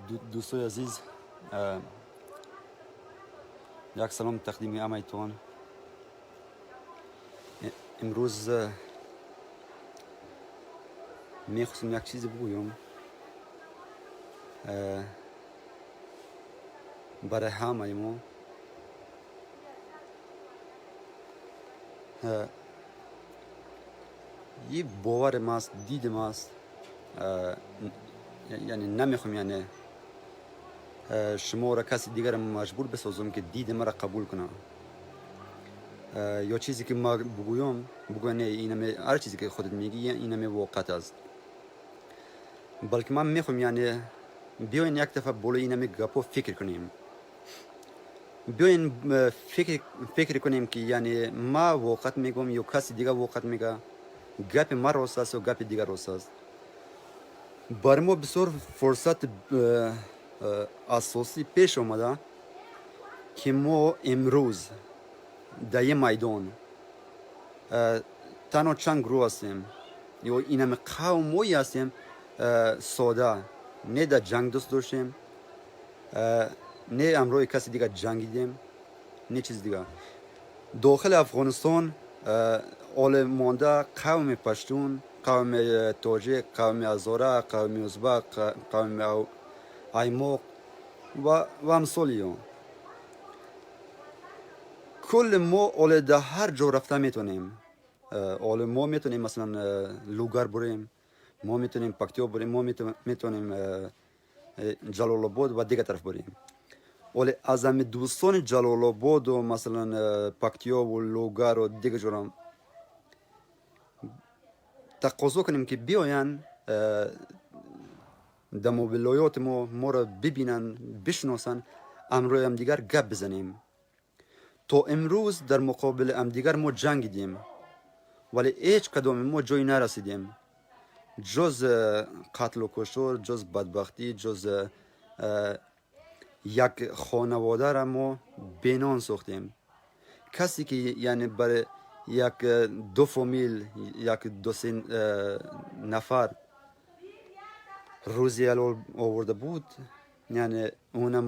Дӯстои азиз, як салом тақдими ҳамаитон. Имрӯз мехостам як чизе бигӯям барои ҳамаи мо. И боварим аст, дидим аст, яъне намехоҳам, яъне шуморо, каси дигарро маҷбур бисозам, ки диди маро қабул кунад ё чизе ки ма бигӯям, бигӯя: не, инаме ҳар чизе ки худат мегӣ, инаме воқеат аст. Балки ман мехоҳам, яъне биёен, як дафъа болои инаме гапҳо фикр кунем. Биёен, фикр кунем, ки яъне ма воқеат мегӯям ё каси дигар воқеат мега, гапи ма рост аст ё гапи дигар рост аст. Бар мо бисёр фурсати асосӣ пеш омада, ки мо имрӯз дар ин майдон танҳо чанд гурӯҳ ҳастем ё инаме қавмҳое ҳастем, сода, не дар ҷанг дӯст доштем, не ҳамроҳи каси дигар ҷангидем, не чизи дигар. Дохили Афғонистон оле монда қавми паштун, қавми тоҷик, қавми ҳазора, қавми узбак, қавми аймоқ ва амсоли он. Кулли мо оле дар ҳар ҷо рафта метавонем. Оле мо метавонем, масалан, Лугар бурем, мо метавонем Пактиё бурем, мо метавонем Ҷалолобод ва дигар тараф бурем. Оле аз ҳами дӯстони Ҷалолободу, масалан, Пактиёву Лугару дигар ҷорам тақозо кунем, ки биёянд дар вилоёти мо, моро бибинанд, бишиносанд, ҳамроҳи ҳамдигар гап бизанем. То имрӯз дар муқобили ҳамдигар мо ҷангидем, вале ҳеҷ кадоми мо ҷое нарасидем, ҷуз қатлу куштор, ҷуз бадбахтӣ, ҷуз як хонаводара мо бенон сохтем. Касе ки яъне барои як ду фомил, як ду се нафар рӯзи ҳалол оварда буд, яъне унам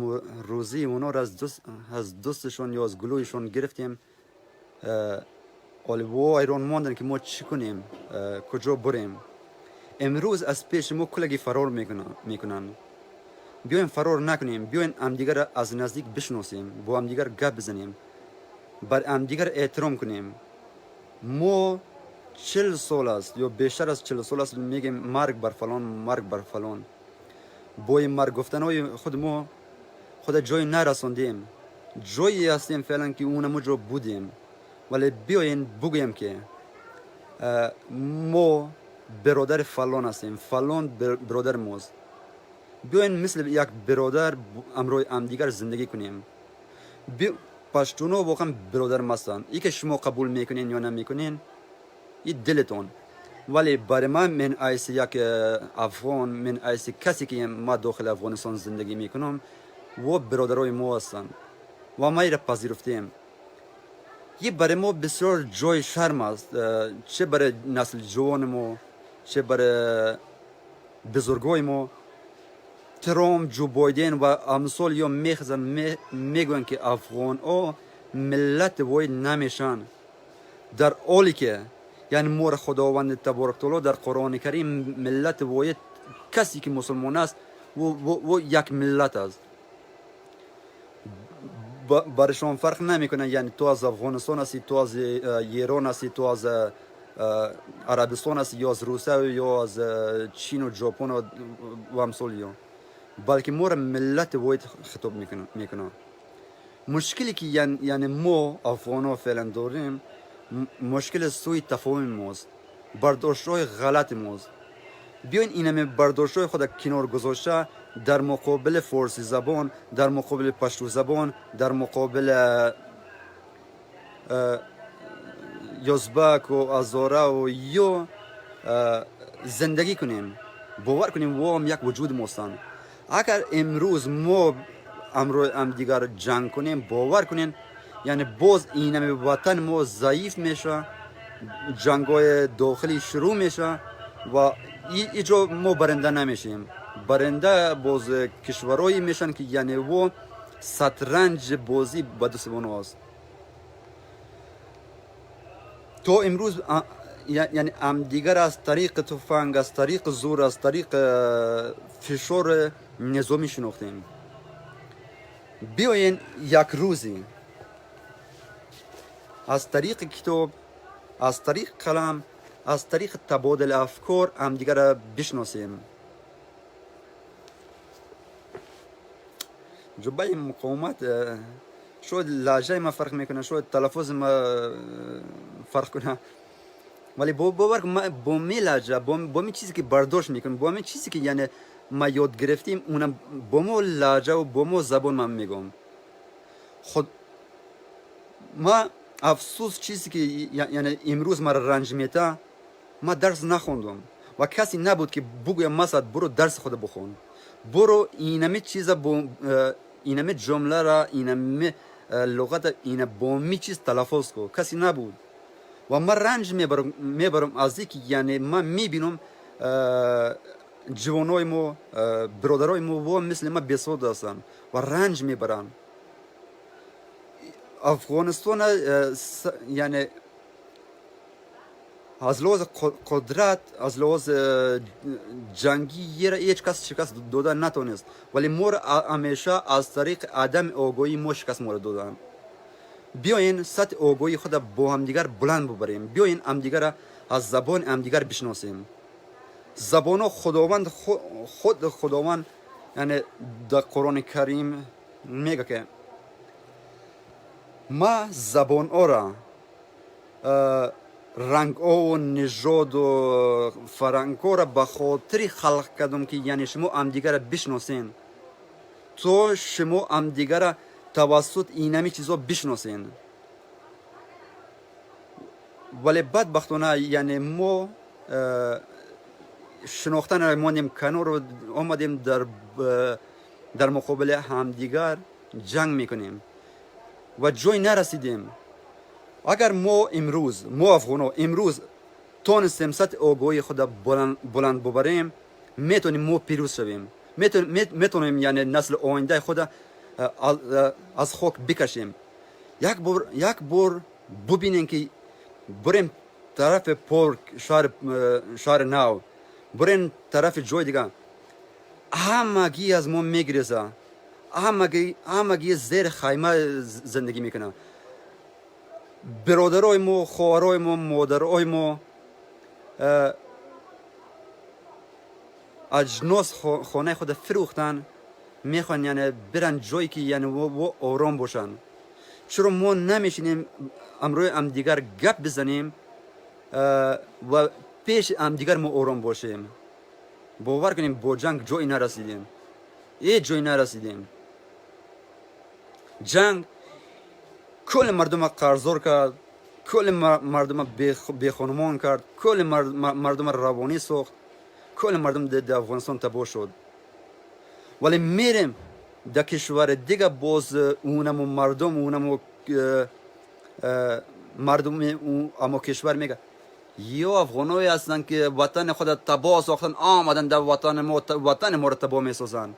рӯзии онҳоро аз дасташон ё аз гулӯишон гирифтем. Оле во ҳайрон монданд, ки мо чӣ кунем, куҷо бурем. Имрӯз аз пеши мо кулаги фарор мекунанд. Биёем, фарор накунем, биёем, ҳамдигарро аз наздик бишиносем, бо ҳамдигар гап бизанем, бар ҳамдигар эҳтиром кунем. Мо 40 сол аст ё бештар аз 40 сол аст, мегем: марг бар фалон, марг бар фалон. Бо ин марг гуфтанҳои худ мо худа ҷое нарасондем. Ҷое ҳастем феълан, ки унамо ҷо будем. Вале биёен, бугӯем, ки мо бародари фалон ҳастем, фалон бародари мост. Биёен, мисли як бародар ҳамроҳи ҳамдигар зиндагӣ кунем. Паштуно воқеан бародарам ҳастанд. И ки шумо қабул мекунен ё намекунен, и дилатон, вале барои ман, мин ҳайси як афғон, мин ҳайси касе ки ма дохили Афғонистон зиндагӣ мекунам, во бародарои мо ҳастанд ва ма иро пазируфтем. И барои мо бисёр ҷои шарм аст, чӣ барои насли ҷавони мо, чӣ барои бузургои мо. Трамп, Ҷо Байден ва амсол ё мехезанд, мегӯянд, ки афғонҳо миллати воҳид намешаванд, дар ҳоле ки яъне моро Худованди таборак таоло дар Қуръони Карим миллати воҳид, касе ки мусулмон аст, во як миллат аст. Баршон фарқ намекунад, яъне ту аз Афғонистон ҳастӣ, ту аз Эрон ҳастӣ, ту аз Арабистон ҳастӣ ё аз Русия ё аз Чину Ҷопон ва амсоли ё, балки моро миллати воҳид хитоб мекунад. Мушкиле ки яъне мо афғонҳо феълан дорем, мушкили сӯи тафоҳуми мост, бардоштҳои ғалати мост. Биёин, инаме бардоштҳои худа кинор гузошта, дар муқобили форсӣ забон, дар муқобили паштузабон, дар муқобили узбаку ҳазораву ё зиндагӣ кунем. Бовар кунем, воам як вуҷуди мостанд. Агар имрӯз мо ҳамроҳи ҳамдигар ҷанг кунем, бовар кунем, яъне боз инами ватани мо заиф меша, ҷангҳои дохилӣ шурӯъ меша ва иҷо мо баранда намешем. برنده باز کشورهایی میشن که یعنی و شطرنج بازی به دست اوناست. تا امروز یعنی هم دیگر از طریق تفنگ، از طریق زور، از طریق فشار نظامی شناختیم. بیاین یک روزی از طریق کتاب، از طریق قلم، از طریق تبادل افکار هم دیگر را بشناسیم. جبهه مقاومت شاید لهجه ما فرق میکنه، شاید تلفظ ما فرق کنه، ولی باور کن ما با می لهجه، با می چیزی که برداشت میکنم، با می چیزی که یعنی ما یاد گرفتیم، اونم با ما لهجه و با ما زبان من میگم. خود ما افسوس چیزی که یعنی امروز مرا رنج میده، ما درس نخوندم و کسی نبود که بگویم مثلا برو درس خود بخون، برو اینمی چیز با اینمی جمله را، اینمی لغت، اینه با می چیز تلفظ کو، کسی نبود. و من رنج میبرم از اینکه یعنی من میبینم جوانای ما، برادرای ما و مثل ما بیسواد هستن و رنج میبرن. افغانستان یعنی از لحاظ قدرت، از لحاظ جنگی یه را هیچ کس شکست دادن نتونست، ولی ما را همیشه از طریق عدم آگاهی ما شکست ما را دادن. بیاین سطح آگاهی خود با همدیگر بلند ببریم، بیاین همدیگر را از زبان همدیگر بشناسیم. زبان ها خداوند خود خداوند یعنی در قرآن کریم میگه که ما زبان ها را رنگ ها و نژاد و فرهنگ ها را به خاطر خلق کردم که یعنی شما همدیگر را بشناسین، تا شما همدیگر را توسط اینمی چیزا بشناسین. ولی بدبختانه یعنی ما شناختن را ماندیم کنار و آمدیم در مقابل همدیگر جنگ میکنیم و جای نرسیدیم. اگر ما امروز، ما افغان امروز تونستیم سطح آگاهی خود بلند ببریم، میتونیم ما پیروز شویم، میتونیم یعنی نسل آینده خود از خاک بکشیم. یک بار ببینیم که بریم طرف پارک شهر نو، بریم طرف جای دیگه، همگی از ما میگریزه، همگی زیر خیمه زندگی میکنه. برادرای ما، خواهرای ما، مادرای ما اجناس خانه خود فروختن، میخوان یعنی برن جایی که یعنی و آرام باشن. چرا ما نمیشینیم امروی هم دیگر گپ بزنیم و پیش هم دیگر ما آرام باشیم؟ باور کنیم با جنگ جایی نرسیدیم، هیچ جایی نرسیدیم. جنگ کل مردم قرضدار کرد، کل مردم بیخانمان کرد، کل مردم روانی ساخت، کل مردم در افغانستان تباه شد. ولی میریم در کشور دیگه باز اونم و مردم اونم و مردم اما کشور میگه یا افغانایی هستن که وطن خود تباه ساختن، آمدن در وطن ما، وطن ما رو تباه میسازن.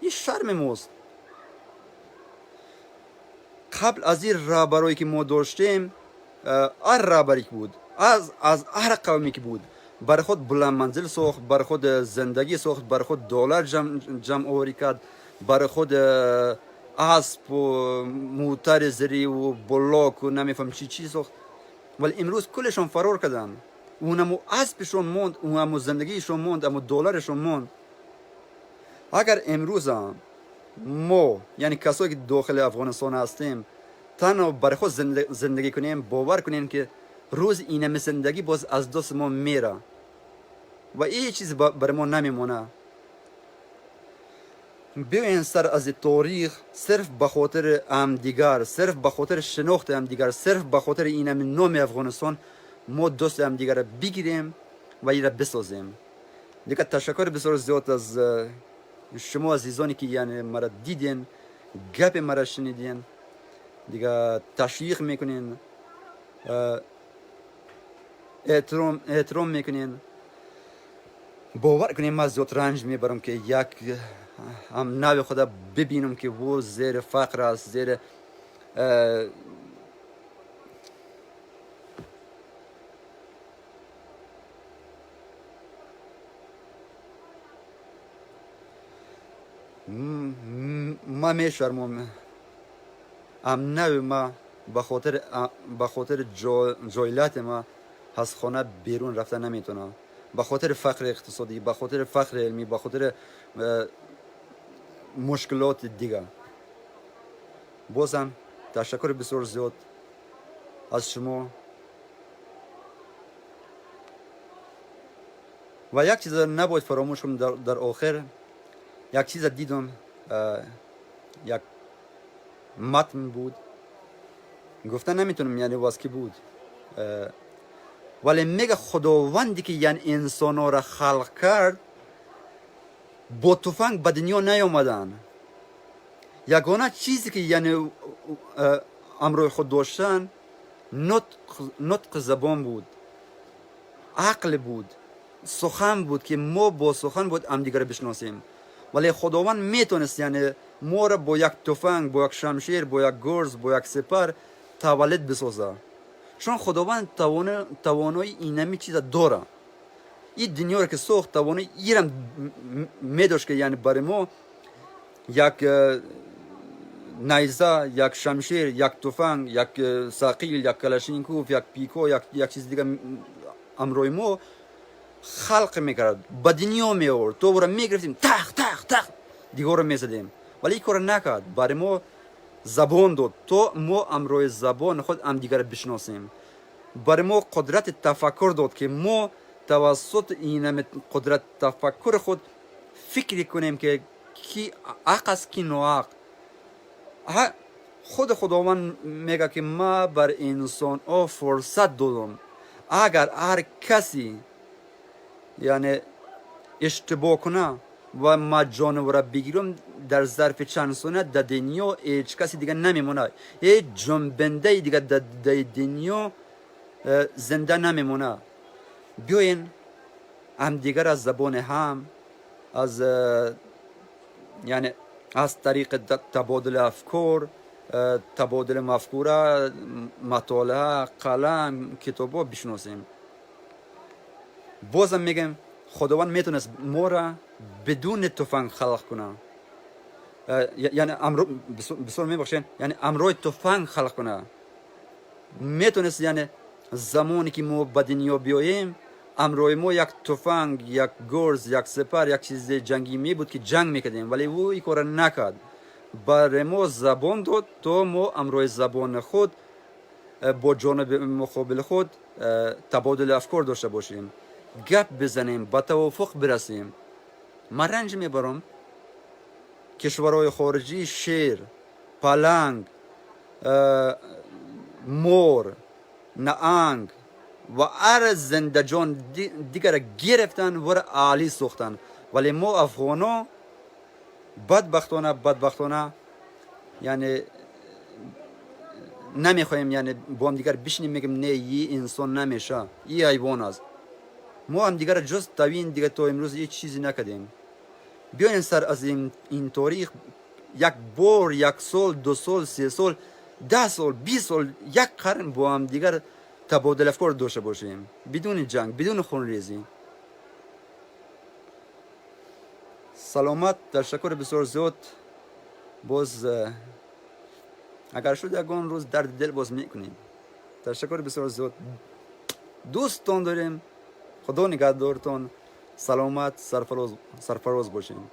این شرم ماست. قبل از این رهبرایی که ما داشتیم، هر رهبری که بود، از هر قومی که بود، برای خود بلند منزل ساخت، برای خود زندگی ساخت، برای خود دلار جمع آوری کرد، برای خود اسب و موتر زری و بلاک و نمیفهم چی چی ساخت. ولی امروز کلشون فرار کردن، اونمو اسبشون موند، اونمو زندگیشون موند، اما دلارشون موند. اگر امروز هم ما یعنی کسایی که داخل افغانستان هستیم تنها برای خود زندگی کنیم، باور کنیم که روز اینم زندگی باز از دست ما میره و این چیز برای ما نمیمونه. بیاین سر از تاریخ صرف به خاطر همدیگر، صرف به خاطر شناخت همدیگر، صرف به خاطر اینم نام افغانستان ما دوست همدیگر را بگیریم و این را بسازیم. دیگه تشکر بسیار زیاد از شما عزیزانی که یعنی مرا دیدین، گپ مرا شنیدین، دیگه تشویق میکنین، احترام میکنین. Бовар кунем, ман зиёд ранҷ мебарам, ки як ҳам нави худа бибинам, ки ӯ зери фақр аст, зери ман мешармам, ам нави ма ба хотири ҷоҳилияти ма аз хона берун рафта наметавонам, ба хотири фақри иқтисодӣ, ба хотири фақри илмӣ, ба хотири мушкилоти дигар. Бозам ташаккури бисёр зиёд аз шумо. Ва як чиза набояд фаромӯш кунем. Дар охир як чиза дидам, як матн буд, гуфта наметавонам, яъне ваз ки буд, вале мега худованде ки яъне инсонҳоро халқ кард, бо туфанг ба дунё наёмаданд. Ягона чизе ки яъне ҳамроҳи худ доштан, нутқи забон буд, ақл буд, сухан буд, ки мо бо сухан бояд ҳамдигарро бишносем. Вале худованд метавонист яъне моро бо як туфанг, бо як шамшер, бо як гурз, бо як сипар таваллуд бисозад, чун худованд тавонои инами чиза дора. Ин дунёро ки сохт, тавонои ирам медошт, ки яъне барои мо як найза, як шамшер, як туфанг, як сақил, як калашников, як пико, як чизи дига ҳамроҳи мо халқ мекард, ба дунё меовард, то ӯро мегирифтем, тах тах тах дигарро мезадем. Вале ин корро накард, барои мо забон дод, то мо ҳамроҳи забони худ ҳамдигарро бишносем. Барои мо қудрати тафаккур дод, ки мо тавассути инами қудрати тафаккури худ фикр кунем, ки ки ҳақ аст, ки ноҳақ. Худи худованд мега, ки ма бар инсонҳо фурсат додам, агар ҳар касе яъне иштибоҳ куна ва ма ҷонвара бигирам, дар зарфи чанд сония дар дунё ҳеҷ каси дига намемонад, ҳеҷ ҷонбандаи дига дар дунё зинда намемонад. Биёен ҳамдигар аз забони ҳам, аз яъне аз тариқи табодули афкор, табодули мафкура, матолиа, қалам, китобҳо бишносем. Бозам мегӯем, худованд метавонист моро бидуни туфанг халқ кунад, яъне бисёр мебахшед, яъне ҳамроҳи туфанг халқ кунад метавонист. Яъне замоне ки мо ба дунё биёем, ҳамроҳи мо як туфанг, як гурз, як сипар, як чизи ҷангӣ мебуд, ки ҷанг мекардем. Вале ӯ ин корро накард, барои мо забон дод, то мо ҳамроҳи забони худ бо ҷониби муқобили худ табодули афкор дошта бошем, гап бизанем, ба тавофуқ бирасем. Ман ранҷ мебарам, кишварҳои хориҷӣ шер, паланг, мор, наҳанг ва ҳар зиндаҷон дигара гирифтанд, вора аҳлӣ сохтанд. Вале мо афғоно бадбахтона, яъне намехоҳем, яъне бо ҳамдигар бишинем. Мегӯем: не, и инсон намеша, и ҳайвон аст. Мо ҳамдигарро ҷуз тавин дига то имрӯз ҳеҷ чизе накардем. Биёем сар аз ин торих як бор, як сол, 2 сол, 3 сол, 10 сол, 20 сол, як қарн бо ҳамдигар табодул афкор дошта бошем, бидуни ҷанг, бидуни хунрезӣ. Саломат, ташаккури бисёр зиёд. Боз агар шуд, ягон рӯз дарди дил боз мекунем. Ташаккури бисёр зиёд, дӯстон дорем. Худо нигаҳдортон, саломат, сарфароз бошем.